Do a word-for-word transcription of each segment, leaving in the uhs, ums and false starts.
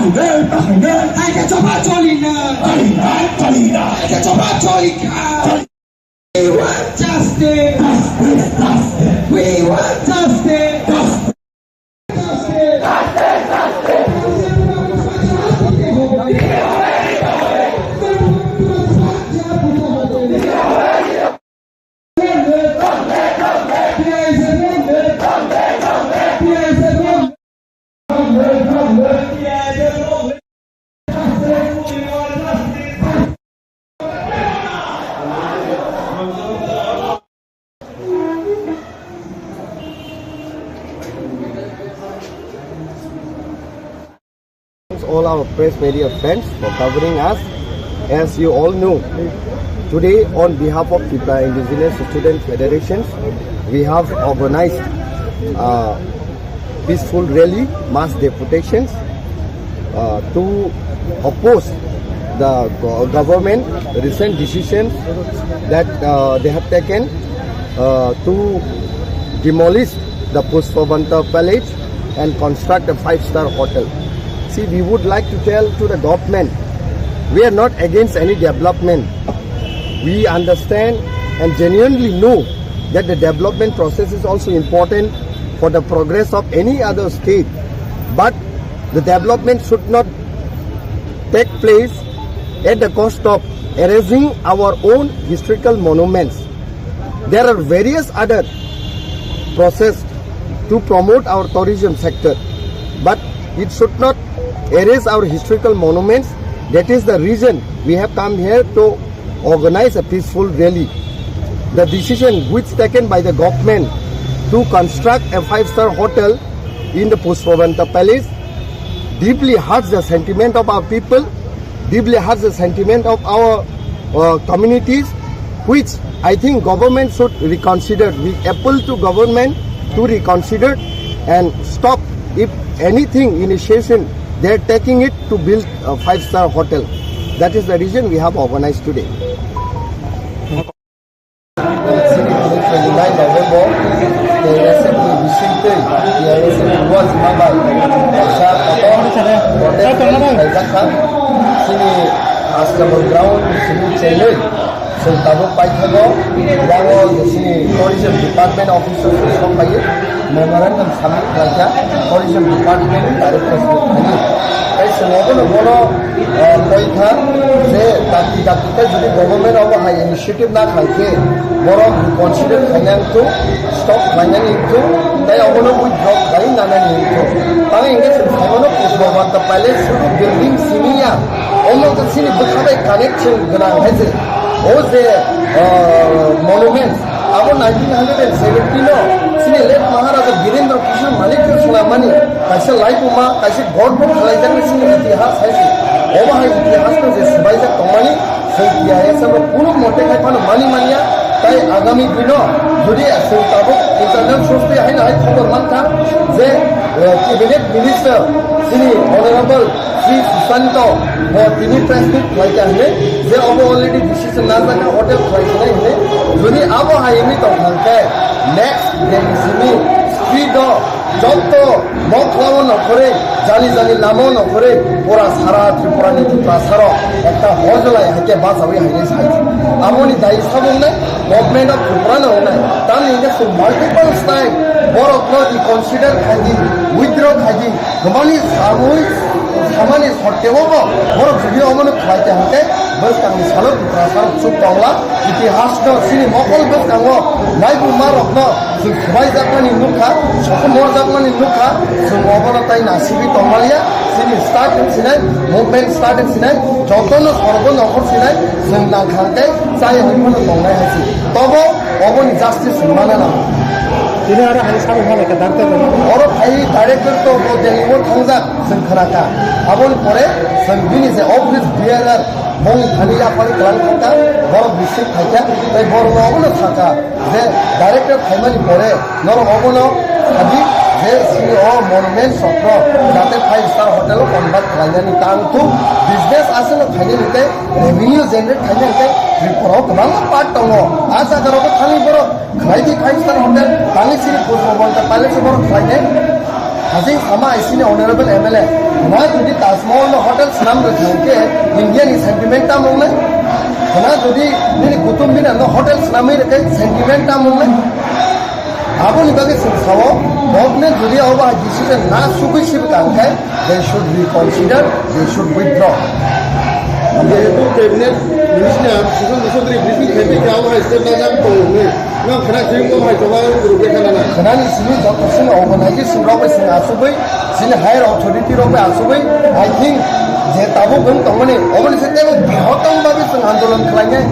Bahai nai, bahai nai. Aike choba choli na. Choli na, choli na. Aike choba choli kha. Choli. We want justice. Justice, justice. We want justice. Justice. All our press media friends for covering us. As you all know, today on behalf of Tripura Indigenous Student Federations, we have organized a peaceful rally, mass deputations, uh, to oppose the go- government recent decisions that, uh, they have taken, uh, to demolish the Pushpabanta Palace and construct a five-star hotel. See, we would like to tell to the government, we are not against any development. We understand and genuinely know that the development process is also important for the progress of any other state. But the development should not take place at the cost of erasing our own historical monuments. There are various other process to promote our tourism sector, but it should not erase our historical monuments. That is the reason we have come here to organize a peaceful rally. The decision which taken by the government to construct a five-star hotel in the Pushpabanta Palace deeply hurts the sentiment of our people, deeply hurts the sentiment of our, uh, communities, which I think government should reconsider. We appeal to government to reconsider and stop, if anything, initiation they are taking it to build a five-star hotel. That is the reason we have organized today. Sini twenty nine November, T I S F ni bising twi, T I S F ni luwa jima bai, kaisa kotor protest rally khaijak kha. Sini Astabal ground simi chenwi, chwng tabuk paithago, yango je sini tourism department office o sok phaiwi memorandum submit khlaikha, tourism department director sini thangwi. Tei chwng obono bono, eh, koikha je dakti dakti tei jodi government obo hai initiative na khai khe borok reconsider khainani wngthung, stop khlainani wngthung, tei obono withdraw khlai nanani wngthung. Tamo hinkhe chwng saimano Pushpabanta Palace sudu building simi ya, omo wngkha chini bwkha bai connection gwnang hai se. O je, ah, monument, abo nineteen hundred and seventeen o chini late Maharaja Birendra Kishore Manikya swnamani kaisa laibuma, kaisa gorbo khlaijaknai chini itihas hai se. Obo hai itihas no je swbaijak tongmani, Chwng T I S F rok kunu mote khai phano mani manya, tai agami dino jodi chwng tabuk internal source twi haino hai khobor mankha je, eh, cabinet minister chini honorable Sri Sushanta bo tini press meet khlaikha hinwi je obo already decision najak hotel khlai khnai hinwi, jodi abo hai wngwi tongkha khe next day simi street o Joto bokhla o nokhorwi, jani jani lama o nokhorwi, pura sara Tripura ni Tiprasa rok ekta hojlai hai khe bachawi hai khe sai. Aboni dai sabo wngnai, government of Tripura no wngnai. Tamni hwnkhe chwng multiple time borok no reconsider khai di, withdraw khai di, kwbangni samui Samani sotteo bo borok jodi omono khlai kha hwnkhe bwskangni salo Tiprasarok chuk tongla. Itihasno chini mokol bwskango naibuma rokno chwng swbaijakmani nukha, sokomorjakmani nukha, chwng obono tai nasigwi tongmaliya. Chini start wng sinai, movement start wng sinai, jotono sorgo nokhor sinai, chwng nangkha hwnkhe chaya hwnwi phano tongnai hai se. Tobo oboni justice chwng mana nango. Tini aro hai sabo hwnwi khe doctor bai. Oro phai director to bo Delhi o thangjak. Chwng khna kha. Aboni pore chwng bini je office bearer bongni thani yaphari kwlang thangkha, borok bising phaikha, tei borokno obono sakha je director phaimani pore norok obono sadi je chini o monument sokno jate five star hotel o convert khlainani tang thung, business aswkno khainani tei revenue generate khainani tei Tripura o kwbangma part tongo. A jaga rogo thangwi borok Khlai di five star hotel, tangwi sini Pushpa Bonta Palace o borok khlai di. Hajing sama isini honorable M L A. Na jodi Taj Mahal no hotel swnam rwkha hwnkhe India ni sentiment tamo wngnai? Na jodi nini Qutub Minar no hotel swnamwi rwkhe sentiment tamo wngnai? Aboni bagwi chwng sao, government jodi obo hai decision na sugwi sibwkha hwnkhe, they should reconsider, they should withdraw. Jehetu cabinet minister Sushant Chaudhary briefing khaimai khe abo hai step najak tongo hwnwi. Nang khna simi bo hai choba rwgwi khana na. Khnani simi joto simi organization rok bai simi asugwi, sini higher authority rok bai asugwi, I think je tabuk wng tongmani, oboni se teibo bihottom bagwi chwng andolon khlainai.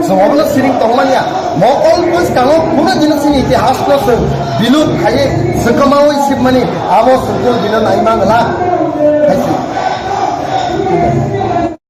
Chwng obono siring tongmaniya. Mokol bwskango kuno dino chini itihasno chwng biluk khaiwi swkamaui sibmani abo sukul bino naima ngwla. Hai se.